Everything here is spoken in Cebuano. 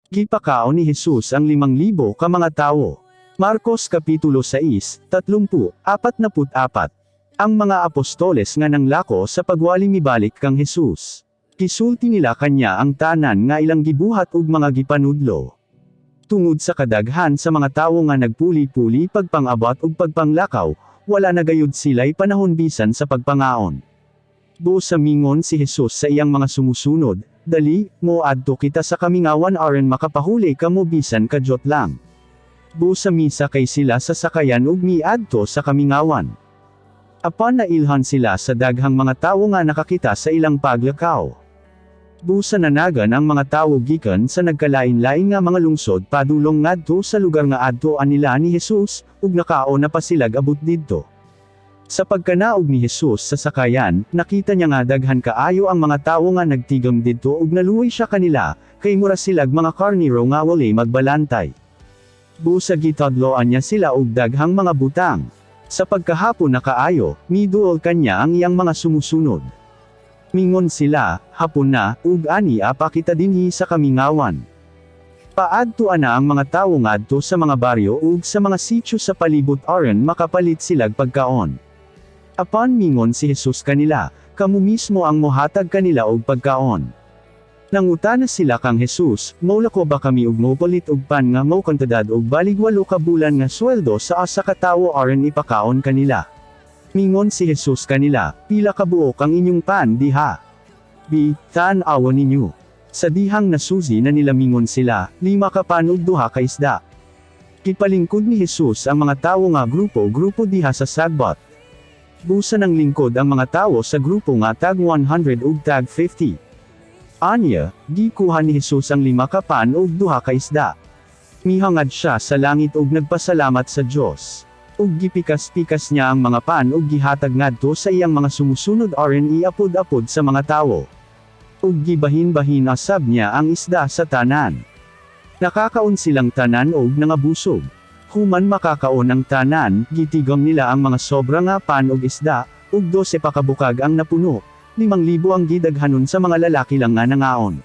Gipakaon ni Jesus ang 5,000 ka mga tawo. Marcos Kapitulo 6, 30, 44. Ang mga apostoles nga nanglako sa pagwali mibalik kang Jesus. Gisulti nila kanya ang tanan nga ilang gibuhat ug mga gipanudlo. Tungod sa kadaghan sa mga tawo nga nagpuli-puli pagpang-abot ug pagpanglakaw, wala na gayud sila'y panahon bisan sa pagpangaon. Busa mingon si Jesus sa iyang mga sumusunod, "Dali, mo adto kita sa kamingawan aron makapahuli kamo bisan kadyot lang." Busa misakay sila sa sakayan ug miadto sa kamingawan. Apan nailhan sila sa daghang mga tawo nga nakakita sa ilang paglakaw. Busa nanagan ang mga tawo gikan sa nagkalain-lain nga mga lungsod padulong ngadto sa lugar nga adtoan nila ni Jesus, ug nakaon na pa silag abot didto. Sa pagkanaog ni Jesus sa sakayan, nakita niya nga daghan kaayo ang mga tawo nga nagtigom didto ug naluoy siya kanila, kay mura silag mga karnero nga walay magbalantay. Busa gitudloan niya sila og daghang mga butang. Sa pagkahapon na kaayo, miduol kanya ang iyang mga sumusunod. Mingon sila, "Hapon na, ug ania pa kita dinhi sa kamingawan. Paadtua na ang mga tawo ngadto sa mga baryo ug sa mga sitio sa palibot aron makapalit silag pagkaon." Apan mingon si Jesus kanila, "Kamo mismo ang mohatag kanila og pagkaon." Nangutana sila kang Jesus, "Molakaw ba kami ug mopalit og pan nga mokantidad og balig 8 ka bulan nga sweldo sa usa ka tawo aron ipakaon kanila?" Mingon si Jesus kanila, "Pila ka buok ang inyong pan diha? Bi, tan-awa ninyo." Sa dihang nasusi na nila mingon sila, "Lima ka pan ug duha ka isda." Gipalingkod ni Jesus ang mga tawo nga grupo-grupo diha sa sagbot. Busa nanglingkod ang mga tawo sa grupo nga tag 100 ug tag 50. Anya, gikuha ni Jesus ang lima ka pan ug duha ka isda. Mihangad siya sa langit ug nagpasalamat sa Dios. Ug gipikas-pikas niya ang mga pan ug gihatag ngadto sa iyang mga sumusunod aron iapod-apod sa mga tawo. Ug gibahin-bahin usab niya ang isda sa tanan. Nakakaon silang tanan ug nangabusog. Human makakaon ang tanan, gitigom nila ang mga sobra nga pan ug isda, ug 12 pa kabukag ang napuno. 5,000 ang gidaghanon sa mga lalaki lang nga nangaon.